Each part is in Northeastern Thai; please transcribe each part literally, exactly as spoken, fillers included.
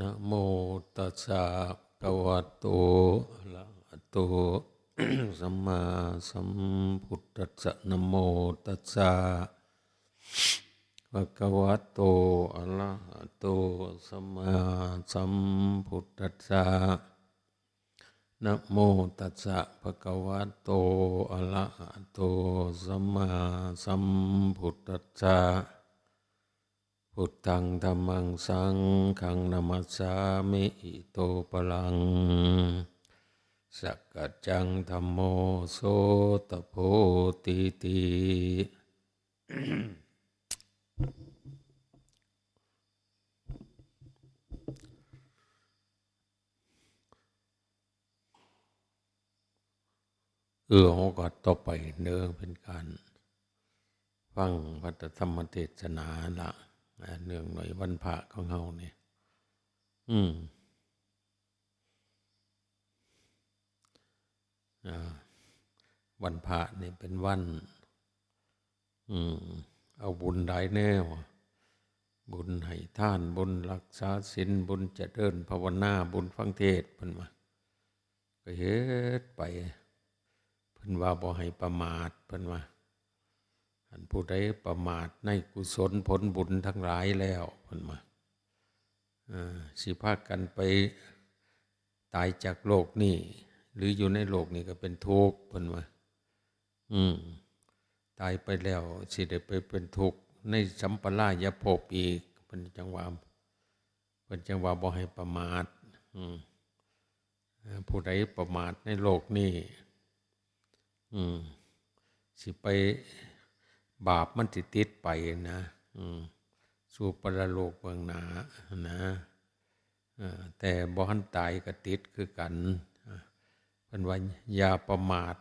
นะโมตัสสะภะคะวะโต อะระหะโต สัมมาสัมพุทธัสสะ นะโมตัสสะภะคะวะโต อะระหะโต สัมมาสัมพุทธัสสะ นะโมตัสสะภะคะวะโต อะระหะโต สัมมาสัมพุทธัสสะ พุทธังธัมมังสังฆัง นะมัสสามิ อิโตปะรัง สักกัจจังธัมโม โสตะโพธิติ เออ โอกาสต่อไปเด้อ เป็นการฟังพระธรรมเทศนาละ อ่า เนื่องในวันพระของเฮานี่ อืม อ่า วันพระนี่เป็นวัน อืม เอาบุญหลายแนว บุญให้ทาน บุญรักษาศีล บุญเจริญภาวนา บุญฟังเทศน์ เพิ่นว่า ก็เฮ็ดไป เพิ่นว่าบ่ให้ประมาท เพิ่นว่า อันผู้ใดประมาทในกุศลผลบุญทั้งหลายแล้ว เพิ่นว่า เอ่อ สิพากันไปตายจากโลกนี้ หรืออยู่ในโลกนี้ก็เป็นทุกข์ เพิ่นว่า อืม ตายไปแล้วสิได้ไปเป็นทุกข์ในสัมปรายภพอีก เพิ่นจั่งว่า เพิ่นจั่งว่าบ่ให้ประมาท อืม เอ่อ ผู้ใดประมาทในโลกนี้ อืม สิไป บาปมันสิติดไปนะ อืม สู่ปรโลกเบื้องหน้านะ เอ่อ แต่บ่ทันตายก็ติดคือกัน อ่ะ เพิ่นว่าอย่าประมาท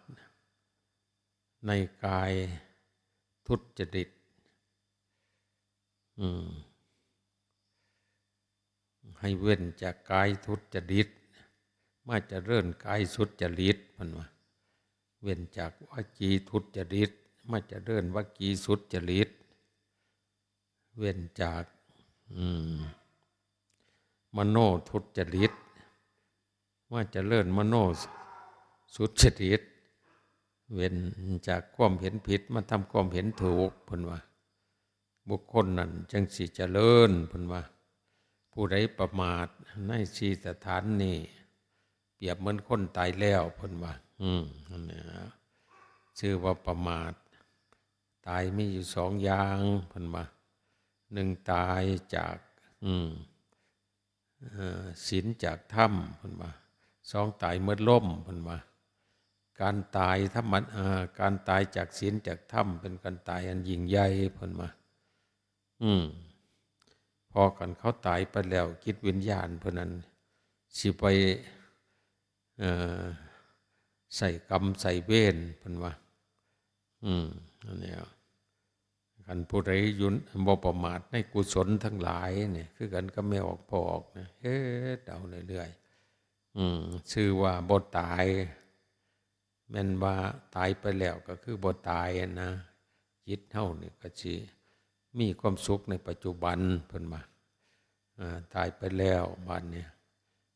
ในกายทุจริต อืม ให้เว้นจากกายทุจริต มาเจริญกายสุจริต เพิ่นว่า เว้นจากวจีทุจริต มาเจริญวจีสุจริต เว้นจาก อืม มโนทุจริต มาเจริญมโนสุจริต เว้นจากความเห็นผิด มาทำความเห็นถูก เพิ่นว่า บุคคลนั้นจั่งสิเจริญ เพิ่นว่า ผู้ใดประมาทในสี่สถานนี้ เปรียบเหมือนคนตายแล้ว เพิ่นว่า อืม นั่นแหละ ชื่อว่าประมาท ตายมีอยู่สองอย่าง เพิ่นว่า หนึ่งตายจาก อืม เอ่อ ศีลจากธรรม เพิ่นว่า สองตายหมดลม เพิ่นว่า การตายธรรมะ เอ่อ การตายจากศีลจากธรรม เป็นการตายอันยิ่งใหญ่ เพิ่นว่า อืม พอกันเขาตายไปแล้ว จิตวิญญาณเพิ่นนั้นสิไป เอ่อ ใส่กรรมใส่เวร เพิ่นว่า อืม อันเนี้ย คันผู้ใดอยู่ บ่ประมาทในกุศลทั้งหลายเนี่ย คือกันกับแม่ออกพ่อออกเนี่ย เฮ็ดเอาเรื่อยๆ อืม ชื่อว่าบ่ตาย แม่นว่าตายไปแล้วก็คือบ่ตายนะ จิตเฮานี่ก็สิมีความสุขในปัจจุบัน เพิ่นว่า อ่า ตายไปแล้วบัดเนี่ย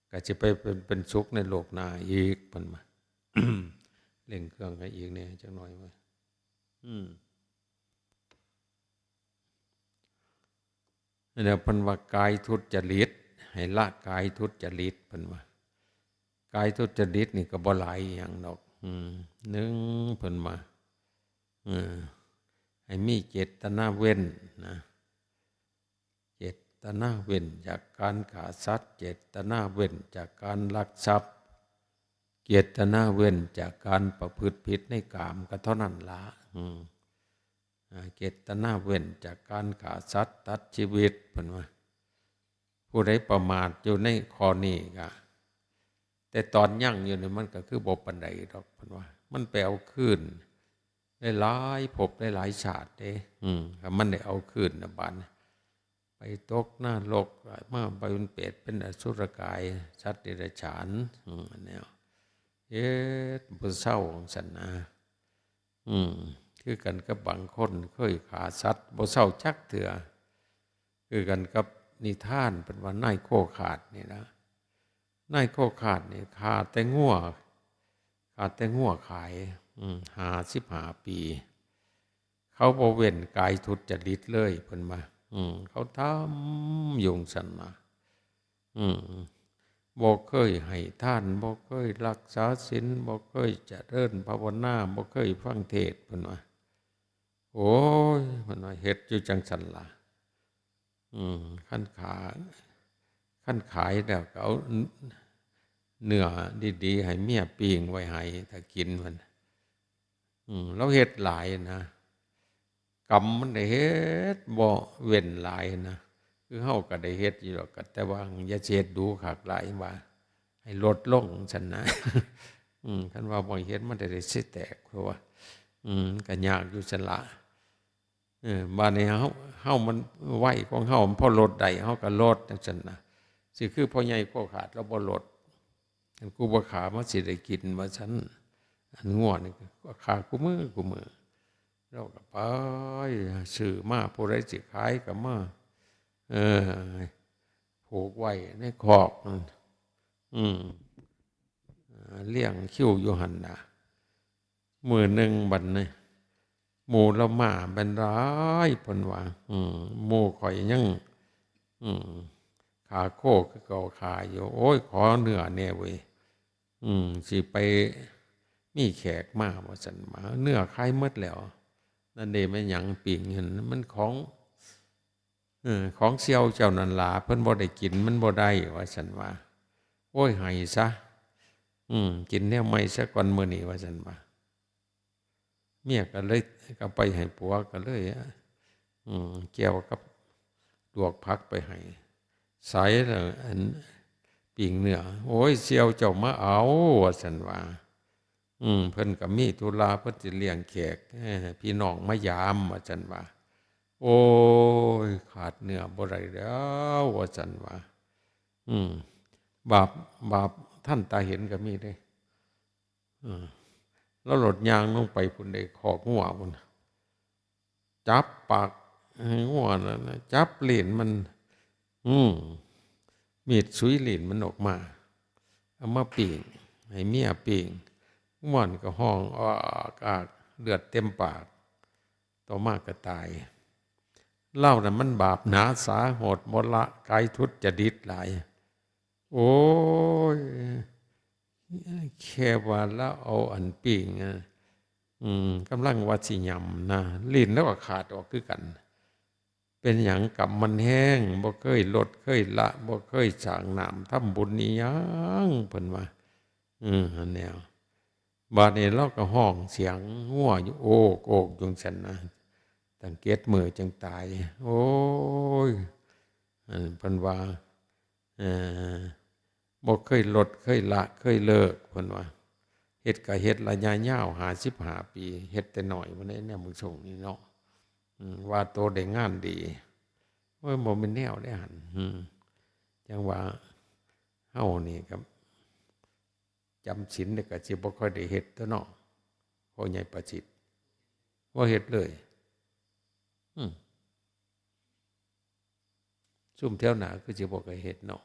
ก็สิไปเป็น เป็นสุขในโลกหน้าอีก เพิ่นว่า เร่งเครื่องให้อีกแหน่จักหน่อยว่า อืม แล้วเพิ่นว่ากายทุจริต ให้ละกายทุจริต เพิ่นว่า กายทุจริตนี่ก็บ่หลายอิหยังดอก อืม หนึ่ง เพิ่นว่า เออ ให้มีเจตนาเว้นนะ เจตนาเว้นจากการฆ่าสัตว์ เจตนาเว้นจากการลักทรัพย์ เจตนาเว้นจากการประพฤติผิดในกาม ก็เท่านั้นละ อืม อ่า เจตนาเว้นจากการฆ่าสัตว์ตัดชีวิต เพิ่นว่า ผู้ใดประมาทอยู่ในข้อนี้ก็ แต่ตอนยังอยู่นี่มันก็คือบ่ปานใดดอก เพิ่นว่า มันไปเอาคืนหลายๆ ภพหลายๆ ชาติเด้ อืม ถ้ามันได้เอาคืนนะบาดนี้ ไปตกนรก มาไปเป็นเปรต เป็นอสุรกาย สัตว์เดรัจฉาน อืม อันเนี้ย เฮ็ดบ่เซาจั่งซั้นนะ อืม คือกันกับบางคนเคยฆ่าสัตว์บ่เซาจักเทื่อ คือกันกับ นิทานเพิ่นว่านายโคขาดนี่นะ นายโคขาดนี่ขาดแต่งัว ขาดแต่งัวขาย อืม ห้าสิบห้าปี เขาบ่เว้นกายทุจริตเลย เพิ่นว่า อืม เขาทำอยู่จั่งซั้นนะ อืม บ่เคยให้ทาน บ่เคยรักษาศีล บ่เคยเจริญภาวนา บ่เคยฟังเทศน์ เพิ่นว่า โอ้ย เพิ่นว่า เฮ็ดอยู่จั่งซั้นล่ะ อืม คันขา คันขายแล้วก็เอาเนื้อดีๆ ให้เมียปิ้งไว้ให้ถ้ากิน เพิ่น อืม ลาวเฮ็ดหลายนะ กรรมมันได้เฮ็ดบ่เว้นหลายนะ คือเฮาก็ได้เฮ็ดอยู่ดอก ก็แต่ว่าอย่าสิเฮ็ดดูคักหลาย ว่าให้ลดลงซั้นนะ อืม คันว่าบ่เฮ็ดมันได้สิแตก เพราะว่า อืม ก็ยากอยู่ซั้นละ เออ บาดนี้เฮา เฮามันไวของเฮา มันพอลดได้ เฮาก็ลดจั่งซั้นนะ สิคือพ่อใหญ่โคขาด ลาวบ่ลด อันกูบ่ฆ่ามันสิได้กิน ว่าซั้น อันงัวนี่ก็ฆ่าคู่มื้อคู่มื้อ ลาวก็ไปซื้อมา ผู้ใดสิขายก็มา เออ ผูกไว้ในคอกนั่น อืม เอ่อ เรียงคิวอยู่หั่นน่ะ มื้อหนึ่งบัดนี้ หมู่ลาวมาแม่นหลาย เพิ่นว่า อืม หมู่ข้อยยัง อืม ฆ่าโคคือเก่าฆ่าอยู่ โอ้ย ขอเนื้อแหน่เว้ย อืม สิไปมีแขกมา ว่าซั้นว่า เนื้อขายหมดแล้ว นั่นเด้ แม่นหยังปิ้งหั่น มันของ เออ ของเสี่ยวเจ้านั่นล่ะ เพิ่นบ่ได้กิน มันบ่ได้ ว่าซั้นว่า โอ้ย ให้ซะ อืม กินแนวใหม่ซะก่อนมื้อนี้ ว่าซั้นว่า เมียก็เลย ก็ไปให้ผัว ก็เลย อืม แจ่วกับลวกผักไปให้ ใส่แล้วอันปิ้งเนื้อ โอ้ย เสี่ยวเจ้ามาเอา ว่าซั้นว่า อืม เพิ่นก็มีธุระ เพิ่นสิเลี้ยงแขก เอ้อ พี่น้องมายาม ว่าซั้นว่า โอ้ย ขาดเนื้อบ่ได้แล้ว ว่าซั้นว่า อืม บาป บาปทันตาเห็นก็มีเด้ อืม ลาวโลดย่างลงไปพุ้นเด้ คอกงัวพุ้น จับปากให้งัวนั่นนะ จับลิ้นมัน อืม มีดสุยลิ้นมันออกมา เอามาปิ้ง ให้เมียปิ้ง งัวมันก็ฮ้องออกอาก เลือดเต็มปาก ต่อมาก็ตาย ลาวน่ะมันบาปหนาสาโหด บ่ละกายทุจริตหลาย โอ้ย แค่ว่าลาวเอาอันปิ้งอะ อืม กำลังว่าสิหย่ำนะ ลิ้นลาวก็ขาดออกคือกัน เป็นหยังกรรมมันแฮง บ่เคยลดเคยละ บ่เคยสร้างน้ำทำบุญอีหยัง เพิ่นว่า อืม อันแนว บาดนี้ลาวก็ฮ้องเสียงงัวอยู่ โอกโอกอยู่จั่งซั้นนะ ตั้งเจ็ดมื้อจั่งตาย โอ้ย อันเพิ่นว่า เอ่อ บ่เคยลดเคยละเคยเลิก เพิ่นว่า เฮ็ดก็เฮ็ดระยะยาว ห้าสิบห้าปี เฮ็ดแต่น้อย บ่ได้แนวมื้อส่งนี่เนาะ อืม ว่าโตได้งานดี โอ้ย บ่แม่นแนวเด้หั่น อืม จั่งว่าเฮานี่ก็จำศีลนี่ก็สิบ่ค่อยได้เฮ็ดตั๊วเนาะ พ่อใหญ่ประสิทธิ์ บ่เฮ็ดเลย อืม ซุมแถวหน้าคือสิบ่ค่อยเฮ็ดเนาะ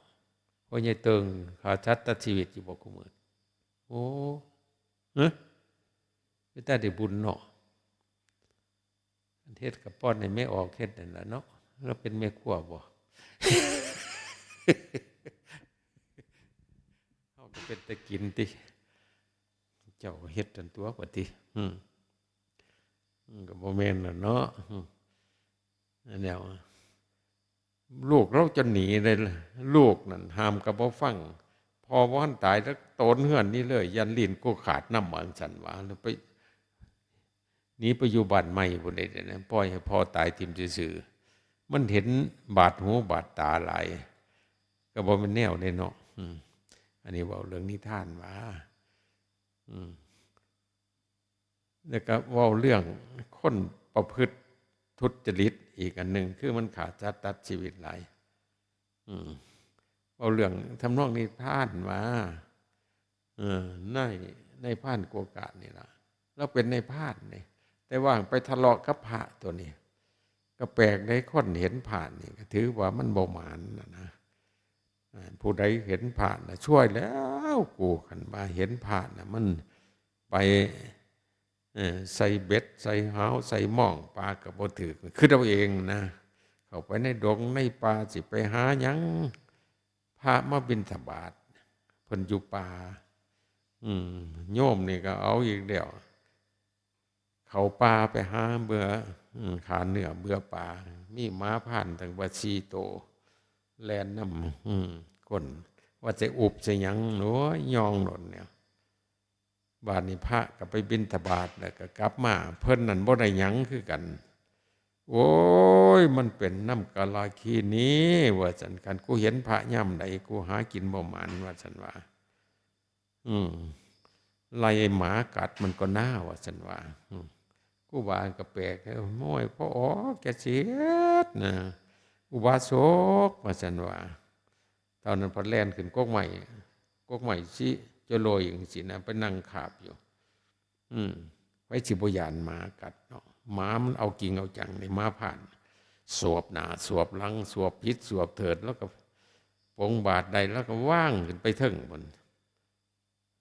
พ่อใหญ่เติง ฆ่าสัตว์ตัดชีวิตอยู่บ่คุมื้อ โอ้ เอ๊ะ เป็นตาได้บุญเนาะ เฮ็ดก็ป้อนให้แม่ออกเฮ็ดนั่นล่ะเนาะ ลาวเป็นแม่ครัวบ่ เฮาก็เป็นแต่กินติ เจ้าก็เฮ็ดนั่นตั๊วบัดติ อืม อืม ก็บ่แม่นล่ะเนาะ อืม อันแนว ลูกลาวจนหนีเลย ลูกนั่นห้ามก็บ่ฟัง พ่อบ่ทันตายแล้วโตนเฮือนนี้เลย ย่านลิ้นกูขาดนำ ว่าจั่งซั้นว่า แล้วไป หนีไปอยู่บ้านใหม่พุ้นเด้ ปล่อยให้พ่อตายถิ่มซื่อๆ มันเห็นบาดหูบาดตาหลาย ก็บ่แม่นแนวเด้เนาะ อืม อันนี้เว้าเรื่องนิทานว่า อืม แล้วก็เว้าเรื่องคนประพฤติทุจริตอีกอันหนึ่ง คือมันฆ่าสัตว์ตัดชีวิตหลาย อืม เว้าเรื่องทำนองนิทานว่า เออ นาย นายพรานโกกาดนี่ล่ะ ลาวเป็นนายพรานนี่ แต่ว่าไปทะเลาะกับพระตัวนี้ ก็แปลกได้ คนเห็นพระนี่ก็ถือว่ามันบ่หมานนะนะ อ่า ผู้ใดเห็นพระนะช่วยแล้ว กู คันว่าเห็นพระนะมันไป เอ่อ ใส่เบ็ด ใส่หาว ใส่หม่อง ปลาก็บ่ถืก คือเอาเองนะ เข้าไปในดงในป่า สิไปหาหยัง พระมาบิณฑบาต เพิ่นอยู่ป่า อืม โยมนี่ก็เอาอีกแล้ว เข้าป่าไปหาเบื่อ อืม ขาเนื้อเบื่อป่า มีหมาพรานตั้งว่าสี่โต แล่นนำ อืม คน ว่าจะอุบจะหยัง โอ้ย ย่องหล่นเนี่ย บาดนี้พระก็ไปบิณฑบาต แล้วก็กลับมา เพิ่นนั่นบ่ได้หยังคือกัน โอ้ย มันเป็นน้ำกาลาคีนี้ ว่าซั่น คันกูเห็นพระยามใด กูหากินบ่หมาน ว่าซั่นว่า อืม ไล่หมากัดมันก็น่า ว่าซั่นว่า อืม กูว่าก็แปลก โอ้ย พอออกแกเสียดนะ อุบาสก ว่าซั่นว่า เท่านั้นพอแล่นขึ้นกกไม้ กกไม้สิจะโลยจังซี่นะ ไปนั่งคาบอยู่ อืม ไว้สิบ่ย่านหมากัดเนาะ หมามันเอาจริงเอาจังนี่ หมาพราน สวบหน้า สวบหลัง สวบผิด สวบเถิด แล้วก็ปงบาดได้ แล้วก็ว่างขึ้นไปเทิงบน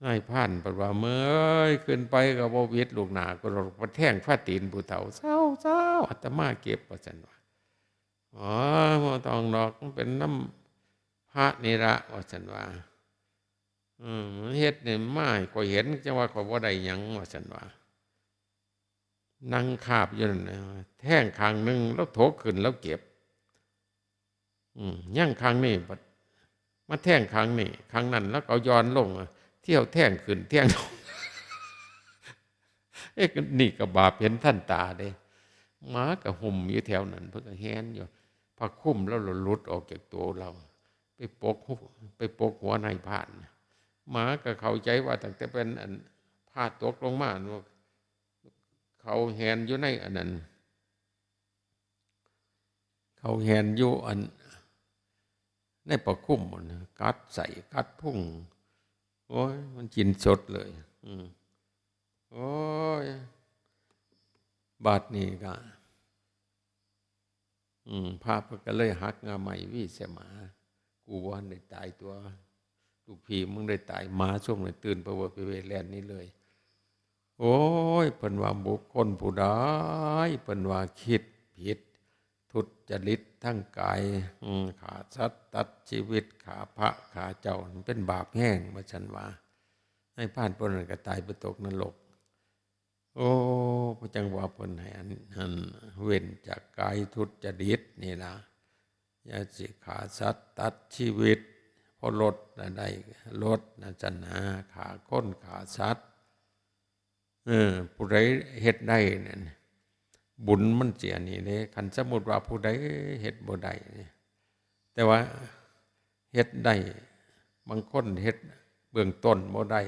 นายพรานเพิ่นว่า เมื่อย ขึ้นไปก็บ่หวิดลูกหน้าก็ดอก ไปแทงฝ่าตีนผู้เฒ่า เซา เซา อาตมาเจ็บ ว่าซั่นว่า อ๋อ บ่ต้องดอก มันเป็นน้ำพระนี่ละ ว่าซั่นว่า อืม มันเฮ็ดนี่มาให้ข้อยเห็น จั่งว่าข้อยบ่ได้หยัง ว่าซั่นว่า นั่งคาบอยู่นั่นนะ แทงข้างหนึ่ง แล้วโถขึ้น แล้วเจ็บ อืม ยังข้างนี้ บัดมาแทงข้างนี้ ข้างนั้น แล้วก็เอาย้อนลง เที่ยวแทงขึ้น แทงลง เอ๊ะ นี่ก็บาปเห็นทันตาเด้ หมาก็ห่มอยู่แถวนั้น เพิ่นก็แหนอยู่ ผ้าคลุมแล้วหลุดออกจากตัวเรา ไปปกหัว ไปปกหัวนายพราน หมาก็เข้าใจว่าตั้งแต่เป็นอัน พระตกลงมา เขาแหนอยู่ในอันนั้น เขาแหนอยู่อัน ในผ้าคลุมมันน่ะ กัดใส่กัดพุง โอ้ย มันกินสดเลย อืม โอ้ย บาดนี้ก็ อืม พระเพิ่นก็เลยหักง่าไม้วีใส่หมา กูบ่ทันได้ตายตัว ลูกพี่มึงได้ตาย หมาซุมนั้นตื่นไปเวิดไปเวแล่นหนีเลย โอ้ย เพิ่นว่าบุคคลผู้ใด เพิ่นว่าคิดผิด ทุจริตทั้งกาย อืม ฆ่าสัตว์ตัดชีวิต ฆ่าพระฆ่าเจ้า มันเป็นบาปแฮง ว่าซั่นว่า นายพรานผู้นั้นก็ตายไปตกนรก โอ้ พระจังว่าเพิ่นให้อัน อัน เว้นจากกายทุจริตนี่ล่ะ อย่าสิฆ่าสัตว์ตัดชีวิต เพราะลดน่ะได้ ลดน่ะจั่นนะ ฆ่าคนฆ่าสัตว์ เออ ผู้ใดเฮ็ดได้นั่น บุญมันสิอันนี้เด้ คันสมมุติว่าผู้ใดเฮ็ดบ่ได้นี่ แต่ว่าเฮ็ดได้ บางคนเฮ็ดเบื้องต้นบ่ได้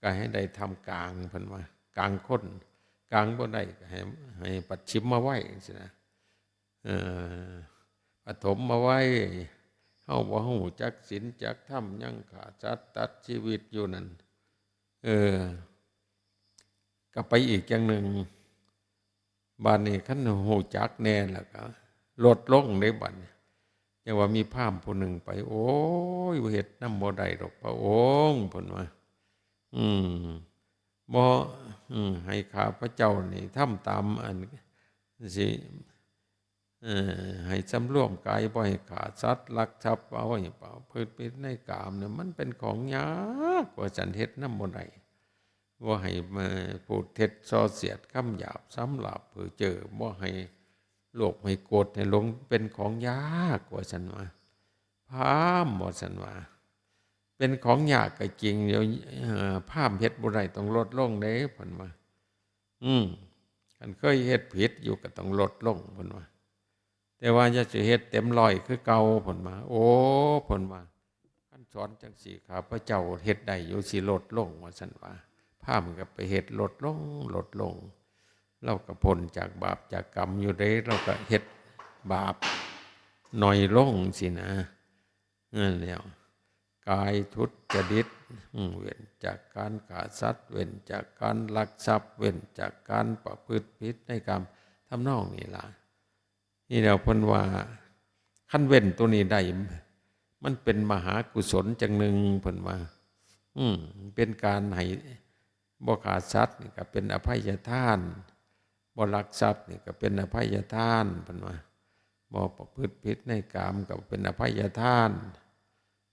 ก็ให้ได้ทำกลาง เพิ่นว่า กลางคน กลางบ่ได้ก็ให้ ให้ปัดฉิมมาไว้จั่งซี้นะ เอ่อ ปฐมมาไว้ เฮาบ่ฮู้จักศีลจักธรรม ยังฆ่าสัตว์ตัดชีวิตอยู่นั่น เออ ก็ไปอีกอย่างหนึ่ง บาดนี้คันฮู้จักแน่แล้วก็ลดลงเด้บาดนี้ จั่งว่ามีพราหมณ์ผู้หนึ่งไป โอ้ย เฮ็ดนำบ่ได้ดอกพระองค์ เพิ่นว่า อืม บ่ อืม ให้ข้าพเจ้านี่ทำตามอันสิ เอ่อ ให้สำรวมกาย บ่ให้ฆ่าสัตว์ ลักทรัพย์ เอาให้ประพฤติผิดในกามเนี่ย มันเป็นของยาก ว่าซั่น เฮ็ดนำบ่ได้ บ่ให้มาพูดเท็จส่อเสียด คำหยาบ สำลาบ เพ้อเจ้อ บ่ให้โลภ ให้โกรธ ให้หลง เป็นของยาก ว่าซั่นว่า พราหมณ์ ว่าซั่นว่า เป็นของยากก็จริง เดี๋ยว เอ่อ พราหมณ์เฮ็ดบ่ได้ ต้องลดลงเด้ เพิ่นว่า อืม คันเคยเฮ็ดผิดอยู่ก็ต้องลดลง เพิ่นว่า แต่ว่าอย่าสิเฮ็ดเต็มร้อยคือเก่า เพิ่นว่า โอ้ เพิ่นว่า คันสอนจั่งซี้ ข้าพเจ้าเฮ็ดได้อยู่ สิลดลง ว่าซั่นว่า พราหมณ์ก็ไปเฮ็ดลดลง ลดลง เราก็พ้นจากบาปจากกรรมอยู่เด้ เราก็เฮ็ดบาปน้อยลงสินะ นั่นแหล้ว กายทุจริต อืม เว้นจากการฆ่าสัตว์ เว้นจากการลักทรัพย์ เว้นจากการประพฤติผิดในกาม ทำนองนี้ล่ะ นี่แหละเพิ่นว่า คันเว้นตัวนี้ได้ มันเป็นมหากุศลจั่งหนึ่ง เพิ่นว่า อืม เป็นการให้ บ่ฆ่าสัตว์นี่ก็เป็นอภัยทาน บ่ลักทรัพย์นี่ก็เป็นอภัยทาน เพิ่นว่า บ่ประพฤติผิดในกามก็เป็นอภัยทาน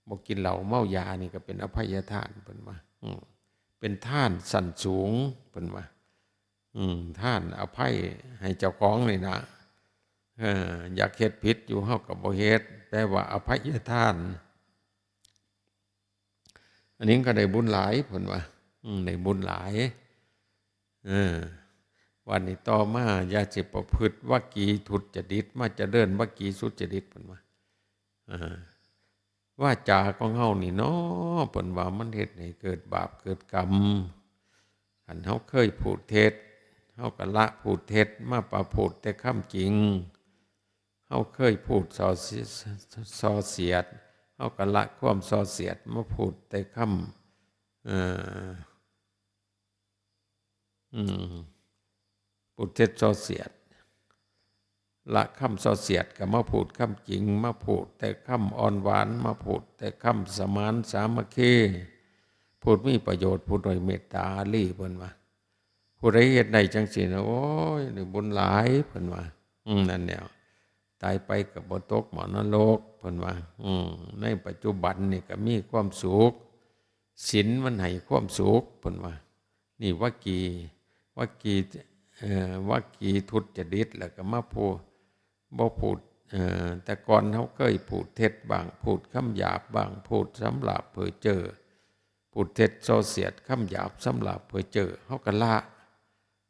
บ่กินเหล้าเมายานี่ก็เป็นอภัยทาน เพิ่นว่า อืม เป็นทานชั้นสูง เพิ่นว่า อืม ทานอภัยให้เจ้าของนี่นะ เออ อยากเฮ็ดผิดอยู่ เฮาก็บ่เฮ็ด แปลว่าอภัยทาน อันนี้ก็ได้บุญหลาย เพิ่นว่า อืม ได้บุญหลาย เออ วันนี้ต่อมา อย่าสิประพฤติวจีทุจริต มาเจริญวจีสุจริต เพิ่นว่า เออ วาจาของเฮานี่เนาะ เพิ่นว่ามันเฮ็ดให้เกิดบาปเกิดกรรม คันเฮาเคยพูดเท็จ เฮาก็ละพูดเท็จ มาประพูดแต่คำจริง เฮาเคยพูดส่อเสียด ส่อเสียด เฮาก็ละความส่อเสียด มาพูดแต่คำ เอ่อ อืม พูดเท็จส่อเสียด ละคำส่อเสียด ก็มาพูดคำจริง มาพูดแต่คำอ่อนหวาน มาพูดแต่คำสมานสามัคคี พูดมีประโยชน์ พูดด้วยเมตตาอารี เพิ่นว่า ผู้ใดเฮ็ดได้จั่งซี้นะ โอ้ย ได้บุญหลาย เพิ่นว่า อืม นั่นแหละ ตายไปก็บ่ตกหม้อนรก เพิ่นว่า อืม ในปัจจุบันนี่ก็มีความสุข ศีลมันให้ความสุข เพิ่นว่า นี่วจี วจี เอ่อ วจีทุจริต แล้วก็มาพูด บ่พูด เอ่อ แต่ก่อนเฮาเคยพูดเท็จบ้าง พูดคำหยาบบ้าง พูดสำหรับเพ้อเจ้อ พูดเท็จส่อเสียด คำหยาบสำหรับเพ้อเจ้อ เฮาก็ละ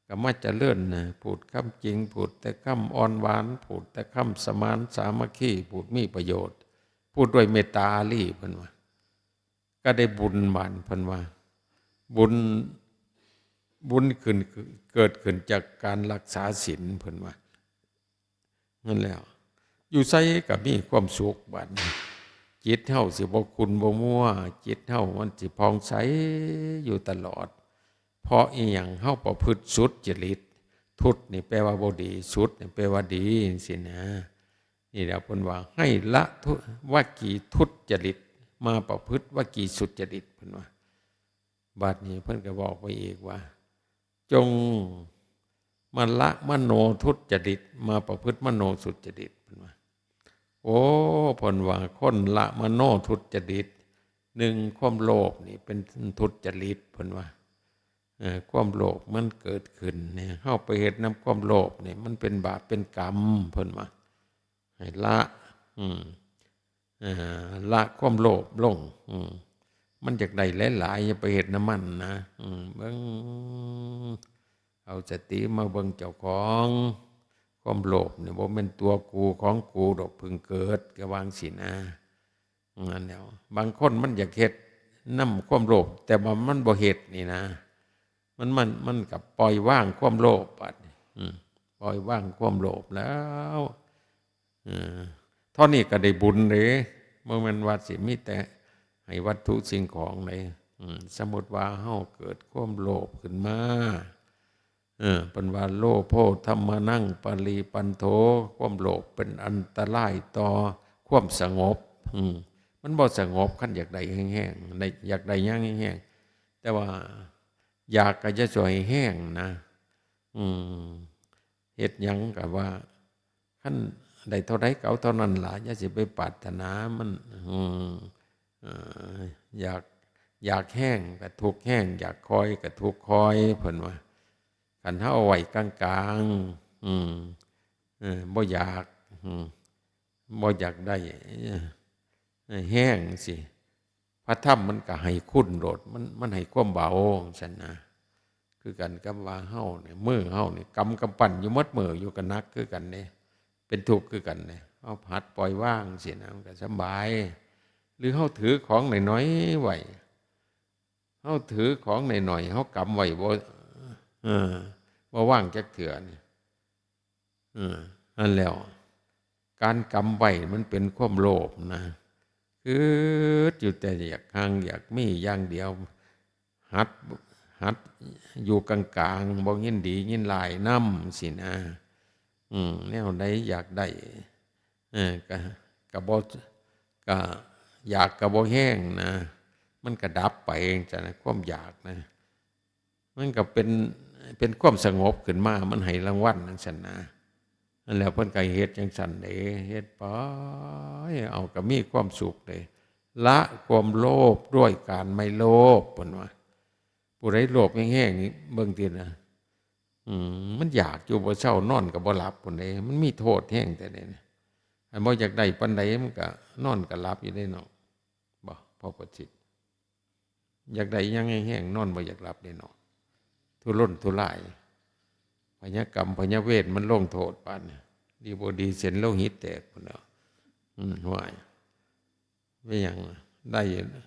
ก็มาเจริญนะ พูดคำจริง พูดแต่คำอ่อนหวาน พูดแต่คำสมานสามัคคี พูดมีประโยชน์ พูดด้วยเมตตาอารี เพิ่นว่า ก็ได้บุญบาด เพิ่นว่า บุญ บุญขึ้น เกิดขึ้นจากการรักษาศีล เพิ่นว่า นั่นแหละ อยู่ไสก็มีความสุขบาดนี้ จิตเฮาสิบ่ขุ่นบ่มัว จิตเฮามันสิผ่องใสอยู่ตลอด เพราะอิหยัง เฮาประพฤติสุจริต ทุจนี่แปลว่าบ่ดี สุจนี่แปลว่าดีจั่งซี้นะ นี่แหละเพิ่นว่า ให้ละทุ วจีทุจริต มาประพฤติวจีสุจริต เพิ่นว่า บัดนี้เพิ่นก็บอกไปอีกว่า จงมาละมโนทุจริต มาประพฤติมโนสุจริต เพิ่นว่า โอ้ เพิ่นว่า คนละมโนทุจริต หนึ่ง ความโลภนี่เป็นทุจริต เพิ่นว่า เอ่อ ความโลภมันเกิดขึ้นเนี่ย เฮาไปเฮ็ดนำความโลภนี่ มันเป็นบาปเป็นกรรม เพิ่นว่า ให้ละ อืม เอ่อ ละความโลภลง อืม มันอยากได้หลายๆ อย่าไปเฮ็ดนำมันนะ อืม เบิ่ง เอาสติมาเบิ่งเจ้าของ ความโลภนี่บ่แม่นตัวกูของกูดอก เพิ่งเกิด ก็ว่าจั่งซี้นะ นั่นแหละ บางคนมันอยากเฮ็ดนำความโลภ แต่ว่ามันบ่เฮ็ดนี่นะ มัน มัน มันก็ปล่อยวางความโลภบัดนี้ อืม ปล่อยวางความโลภแล้ว เออ เท่านี้ก็ได้บุญเด้ บ่แม่นว่าสิมีแต่ให้วัตถุสิ่งของเด้ อืม สมมุติว่าเฮาเกิดความโลภขึ้นมา เออ เพิ่นว่า โลโภธัมมานังปาลีปันโท ความโลภเป็นอันตรายต่อความสงบ อืม มันบ่สงบ คันอยากได้แฮงๆ ได้ อยากได้หยังแฮงๆ แต่ว่าอยากก็อย่าซ่อยแฮงนะ อืม เฮ็ดหยังก็ว่า คันได้เท่าใดก็เอาเท่านั้นล่ะ อย่าสิไปปรารถนามัน อืม เอ่อ อยาก อยากแฮงก็ทุกข์แฮง อยากค่อยก็ทุกข์ค่อย เพิ่นว่า คันเฮาเอาไว้กลางๆ อืม เออ บ่อยาก อืม บ่อยากได้ เออ แฮงสิ พระธรรมมันก็ให้คุณโลด มัน มันให้ความเบาจั่งซั้นนะ คือกันกับว่าเฮาเนี่ย มือเฮาเนี่ย กำกำปั้นอยู่หมดมื้ออยู่ ก็หนักคือกันเด้ เป็นทุกข์คือกันเด้ เฮาหัดปล่อยวางสินะ มันก็สำบาย หรือเฮาถือของน้อยๆ ไว้ เฮาถือของน้อยๆ เฮากำไว้บ่ เออ บ่วางจักเทื่อนี่ เออ นั่นแล้ว การกำไว้มันเป็นความโลภนะ คิดอยู่แต่อยากหังอยากมีอย่างเดียว หัด หัดอยู่กลางๆ บ่ยินดียินร้ายนำสินะ อืม แนวใดอยากได้ เออ ก็ ก็บ่ ก็อยากก็บ่แฮงนะ มันก็ดับไปจั่งซี้นะ ความอยากนะ มันก็เป็น เป็นความสงบขึ้นมา มันให้รางวัลจั่งซี้นะ นั่นแหละ เพิ่นก็เฮ็ดจั่งซี้เด้ เฮ็ดไป เอาก็มีความสุขเด้ ละความโลภด้วยการไม่โลภ เพิ่นว่า ผู้ใดโลภแฮงๆ นี่เบิ่งตินะ อืม มันอยากอยู่บ่เซา นอนก็บ่หลับพุ้นเด้ มันมีโทษแฮงแท้เด้นะ อันบ่อยากได้ปานใดมันก็นอนก็หลับอยู่เด้เนาะ บ่ พ่อประสิทธิ์ อยากได้หยังแฮงๆ นอนบ่อยากหลับเด้เนาะ ทุรนทุราย พยากรรมพยาเวทมันลงโทษปานนี้ ดีบ่ดีเส้นโลหิตแตกพุ้นเนาะ อืม ห่วย เป็นหยังล่ะ ได้อยู่นะ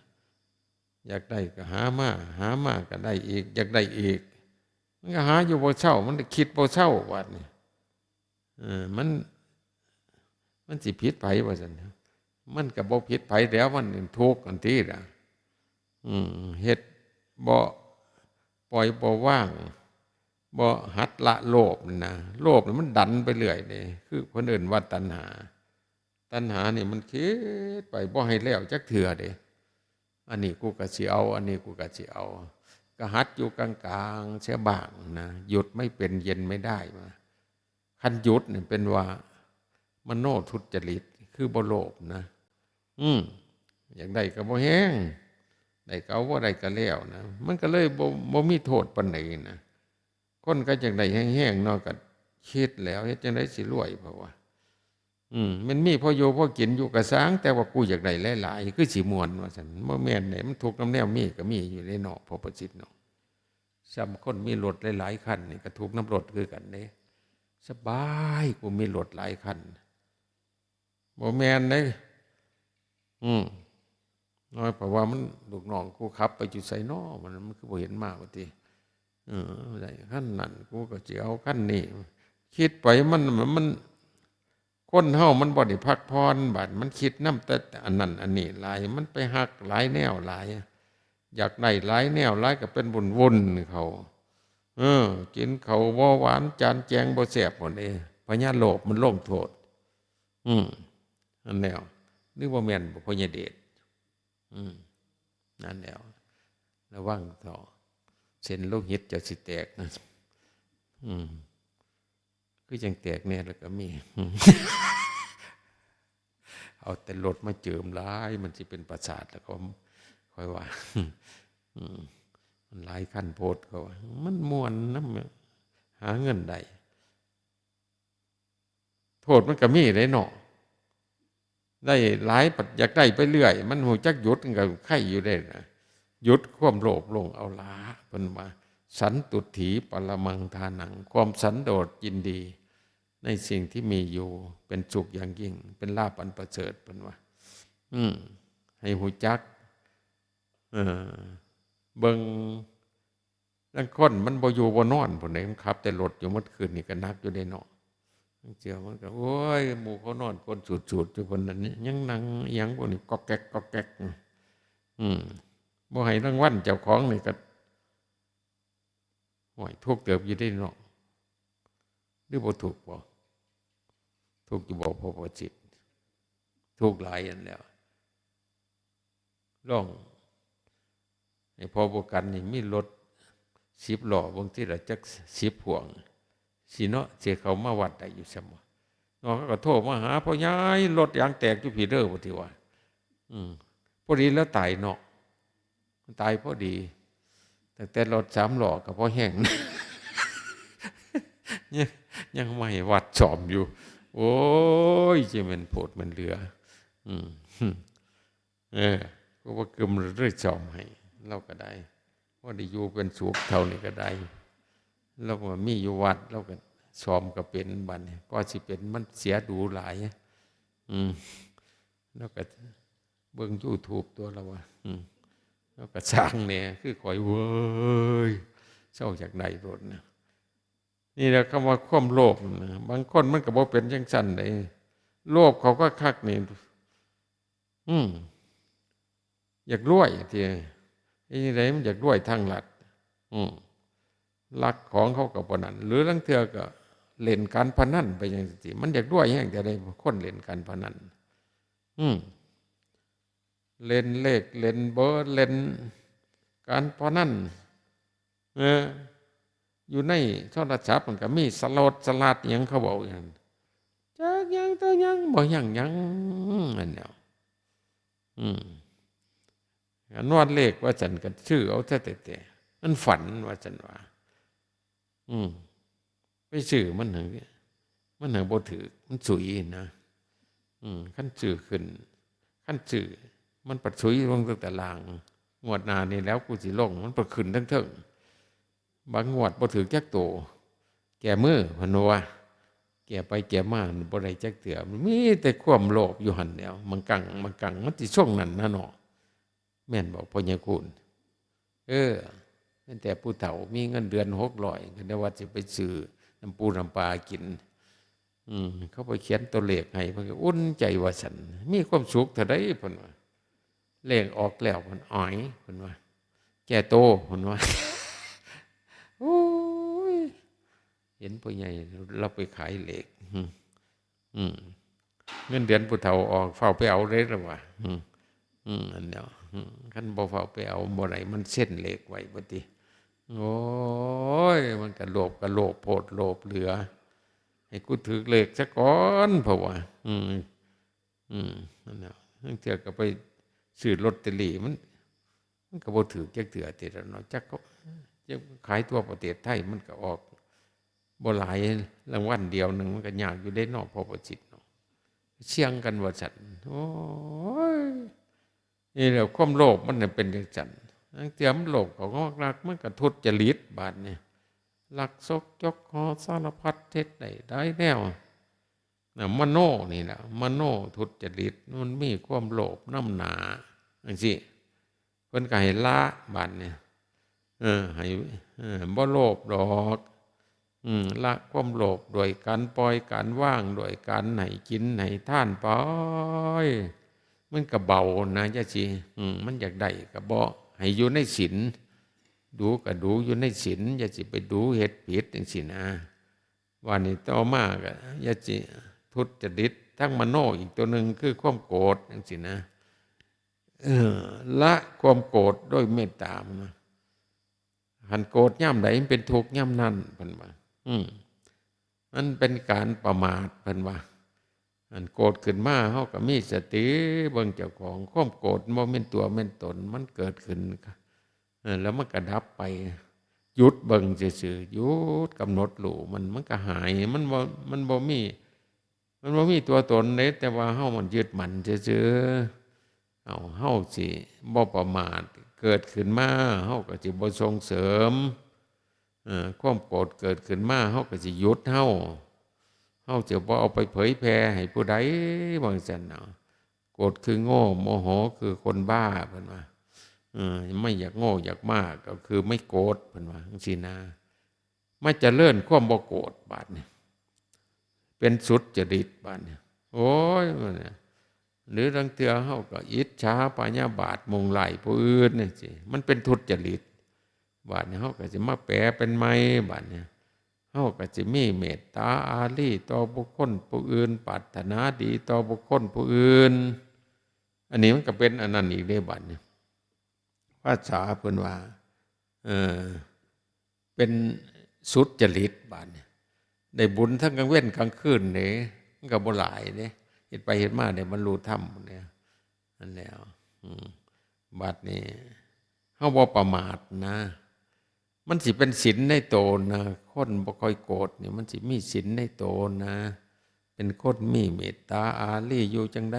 อยากได้ก็หามา หามาก็ได้อีก อยากได้อีก มันก็หาอยู่บ่เซา มันก็คิดบ่เซาบาดนี้ เออ มัน มันสิผิดไผว่าซั่น มันก็บ่ผิดไผแล้ว มันทุกข์อันติล่ะ อืม เฮ็ดบ่ปล่อยบ่วาง บ่หัดละโลภนั่นนะ โลภนี่มันดันไปเรื่อยเด้ คือเพิ่นเอิ้นว่าตัณหา ตัณหานี่มันคิดไปบ่ให้แล้วจักเทื่อเด้ อันนี้กูก็สิเอา อันนี้กูก็สิเอา ก็หัดอยู่กลางๆ เสียบ้างนะ หยุดไม่เป็นเย็นไม่ได้มา คันหยุดนี่เป็นว่ามโนทุจริต คือบ่โลภนะ อืม อยากได้ก็บ่แฮง ได้ก็เอา บ่ได้ก็แล้วนะ มันก็เลยบ่ บ่มีโทษปานใดนะ คนก็อยากได้แฮงๆ เนาะ ก็คิดแล้ว เฮ็ดจั่งใดสิรวย เพราะว่า อืม มันมีพออยู่พอกินอยู่ก็ซ่าง แต่ว่ากูอยากได้หลายๆ คือสิม่วนว่าซั่น บ่แม่นเด้ มันทุกข์นำแนวมีก็มีอยู่เด้เนาะ พ่อประสิทธิ์เนาะ ส่ำคนมีรถหลายๆ คันนี่ก็ทุกข์นำรถคือกันเด้ สบาย กูมีรถหลายคัน บ่แม่นเด้ อืม น้อย เพราะว่ามัน ลูกน้องกูขับไปอยู่ไสน้อ มัน มันคือบ่เห็นมาว่าติ เออ ได้คันนั้น กูก็สิเอาคันนี้ คิดไปมัน มัน มัน คนเฮามันบ่ได้พักผ่อน บาดมันคิดนำแต่อันนั้นอันนี้หลาย มันไปฮักหลายแนวหลาย อยากได้หลายแนวหลายก็เป็นวุ่นๆ เขา เออ กินข้าวบ่หวาน จานแจงบ่แซ่บพุ้นเด้ พยาโลภมันลงโทษ อืม นั่นแหล้ว หรือบ่แม่นบ่ พ่อใหญ่เดช อืม นั่นแหล้ว ระวังเถาะ เส้นโลหิตเจ้าสิแตกนะ อืม คือจั่งแตกแน่แล้วก็มี เอาแต่รถมาเจิมหลาย มันสิเป็นประสาทแล้วก็ค่อยว่า อืม มันหลายคันโพดเขาว่า มันม่วนนำ หาเงินได้ โทษมันก็มีเด้เนาะ ได้หลายปัดอยากได้ไปเรื่อย มันฮู้จักหยุดมันก็ไคอยู่เด้นะ หยุดความโลภลงเอาละ เพิ่นว่า สันตุถีปรมังทานัง ความสันโดษยินดี ในสิ่งที่มีอยู่เป็นสุขอย่างยิ่ง เป็นลาภอันประเสริฐ เพิ่นว่า อืม ให้ฮู้จัก เออ เบิ่ง ลางคนมันบ่อยู่บ่นอนพุ้นเด้ มันขับแต่รถอยู่หมดคืนนี่ก็หนักอยู่เด้เนาะ ลางเทื่อมันก็ โอ้ย หมู่เขานอนก้นสูดๆ อยู่พุ้น นั่นนี่ยังนั่งอิหยังพวกนี้ก๊อกแก๊กก๊อกแก๊ก อืม บ่ให้รางวัลเจ้าของนี่ก็ โอ้ย ทุกข์เติบอยู่เด้เนาะ หรือบ่ทุกข์บ่ ทุกข์อยู่บ่ พ่อประสิทธิ์ ทุกข์หลายอันแล้ว ลองให้พ่อประกันนี่มีรถสิบล้อ บางทีละจักสิบพ่วง สิเนาะ สิเข้ามาวัดได้อยู่ซั่นบ่ เนาะ เขาก็โทรมาหา "พ่อใหญ่ รถยางแตกอยู่พี้เด้อ" ว่าติว่า อืม พอดีแล้วตายเนาะ ตายพอดี ตั้งแต่รถสามล้อก็พอแฮง ยัง ยังมาให้วัดซ่อมอยู่ โอ้ย จะแม่นโพดแม่นเหลือ อืม เออ ก็บ่กึมเลยซ่อมให้ ลาวก็ได้ พอได้อยู่เป็นสุขเท่านี้ก็ได้ ลาวก็มีอยู่วัด ลาวก็ซ่อมก็เป็น บัดนี้ ก็สิเป็น มันเสียดูหลาย อืม ลาวก็เบิ่งยูทูบตั๊ว ลาวว่า อืม ลาวก็ซ่างแหน่ คือข้อย เว้ย เซาอยากได้โลดนะ นี่แหละคำว่าความโลภนะ บางคนมันก็บ่เป็นจั่งซั้นเด้ โลภเขาก็คักนี่ อืม อยากรวยติ เฮ็ดจั่งใดมันอยากรวยทางลัด อืม ลักของเขาก็บ่นั่น หรือลางเทื่อก็ เล่นการพนันไปจั่งซี้ มันอยากรวยแฮงแต่ใด๋ คนเล่นการพนัน อืม เล่นเลข เล่นเบอร์ เล่นการพนัน เออ อยู่ในโทรศัพท์มันก็มีสล็อต สลาดหยังเขาเว้าหยัง จักหยังแต่หยัง บ่ยั้งหยัง นั่นแหล้ว อืม นวดเลขว่าซั่น ก็ซื้อเอาแต่ แต่ แต่ มันฝันว่าซั่นว่า อืม ไปซื้อมันหั้น มันหั้นบ่ถืก มันสุยนะ อืม คันซื้อขึ้น คันซื้อ มันปัดสุยลงตั้งแต่ล่าง งวดหน้านี่แล้วกูสิลง มันปัดขึ้นทั้งเทิง บางงวดบ่ถืกจักโต แก้มือ เพิ่นว่า แก้ไปแก้มาบ่ได้จักเทื่อ มันมีแต่ความโลภอยู่หั่นแหล้ว บางครั้ง บางครั้งมันสิช่วงนั้นนะเนาะ แม่นบ่ พ่อใหญ่คูณ เออ แม่นแต่ผู้เฒ่ามีเงินเดือนหกร้อย ก็ได้ว่าสิไปซื้อน้ำปูน้ำปลากิน อืม เขาไปเขียนตัวเลขให้ เพิ่นก็อุ่นใจว่าซั่น มีความสุขเท่าใด เพิ่นว่า เลขออกแล้ว เพิ่น "อ๋อย" เพิ่นว่า "แก้โต" เพิ่นว่า โอ้ย เห็นพ่อใหญ่ลาวไปขายเลข อืม อืม เงินเดือนผู้เฒ่าออก ฟ้าวไปเอาเด้อ ลาวว่า อืม อืม อันเดียว อืม คันบ่ฟ้าวไปเอาบ่ได้ มันเซ็นเลขไว้บ่ติ โอ้ย มันก็โลภ ก็โลภโพดโลภเหลือ ให้กูถืกเลขซะก่อน เพราะว่า อืม อืม นั่นแหละ ลางเทื่อก็ไปซื้อลอตเตอรี่ มัน มันก็บ่ถืกจักเทื่อติดแล้วเนาะ จักเขา จักขายทั่วประเทศไทย มันก็ออกบ่หลาย รางวัลเดียวหนึ่ง มันก็ยากอยู่เด้เนาะ พ่อประสิทธิ์เนาะ เสี่ยงกันว่าซั่น โอ้ย นี่แหละ ความโลภมันน่ะเป็นจังซั่น ลางเทื่อมันโลภเขางอกลัก มันก็ทุจริต บาดนี้ ลักซกจกหอสารพัด เฮ็ดได้หลายแนว น่ะ มโนนี่แหละ มโนทุจริต มันมีความโลภนำหน้า จังซี้ เพิ่นก็ให้ละ บาดนี้ เออ ให้ เออ บ่โลภดอก อืม ละความโลภด้วยการปล่อยการวาง ด้วยการให้กินให้ทานไป มันก็เบานะ จังซี้ อืม มันอยากได้ก็บ่ ให้อยู่ในศีล ดูก็ดูอยู่ในศีล อย่าสิไปดูเฮ็ดผิดจังซี้นะ ว่านี่ต่อมาก็อย่าสิทุจริต ทั้งมโนอีกตัวหนึ่งคือความโกรธจังซี้นะ เออ ละความโกรธด้วยเมตตามันนะ คันโกรธยามใดมันเป็นทุกข์ยามนั้น เพิ่นว่า อืม มันเป็นการประมาท เพิ่นว่า อันโกรธขึ้นมา เฮาก็มีสติเบิ่งเจ้าของ ความโกรธบ่แม่นตัวแม่นตน มันเกิดขึ้น เออ แล้วมันก็ดับไป หยุดเบิ่งซื่อๆ หยุดกำหนดรู้มัน มันก็หาย มันบ่ มันบ่มี มันบ่มีตัวตนเด้ แต่ว่าเฮามันยึดมั่นซื่อๆ เอา เฮาสิบ่ประมาท เกิดขึ้นมา เฮาก็สิบ่ส่งเสริม เอ่อ ความโกรธเกิดขึ้นมา เฮาก็สิหยุดเฮา เฮาจะบ่เอาไปเผยแผ่ให้ผู้ใด ว่าจั่งซั้นเนาะ โกรธคือโง่ โมโหคือคนบ้า เพิ่นว่า เออ ไม่อยากโง่อยากบ้า ก็คือไม่โกรธ เพิ่นว่าจั่งซี้นะ มาเจริญความบ่โกรธ บาดนี้ เป็นสุจริต บาดนี้ โอ้ย มันน่ะ หรือลางเทื่อเฮาก็อิจฉาพยาบาทมุ่งร้ายผู้อื่นจั่งซี้ มันเป็นทุจริต บาดนี้เฮาก็สิมาแปลเป็นใหม่ บาดนี้ เฮาก็สิมีเมตตาอารีต่อบุคคลผู้อื่น ปรารถนาดีต่อบุคคลผู้อื่น อันนี้มันก็เป็นอันนั้นอีกเด้ บาดนี้ ภาษาเพิ่นว่า เอ่อ เป็นสุจริต บาดนี้ ได้บุญทั้งกลางเว็นกลางคืนเด้ มันก็บ่หลายเด้ เฮ็ดไปเฮ็ดมาได้บรรลุธรรมเด้ นั่นแหละ อืม บาดนี้ เฮาบ่ประมาทนะ มันสิเป็นศีลในโตนะ คนบ่ค่อยโกรธนี่ มันสิมีศีลในโตนะ เป็นคนมีเมตตาอารี อยู่จั่งใด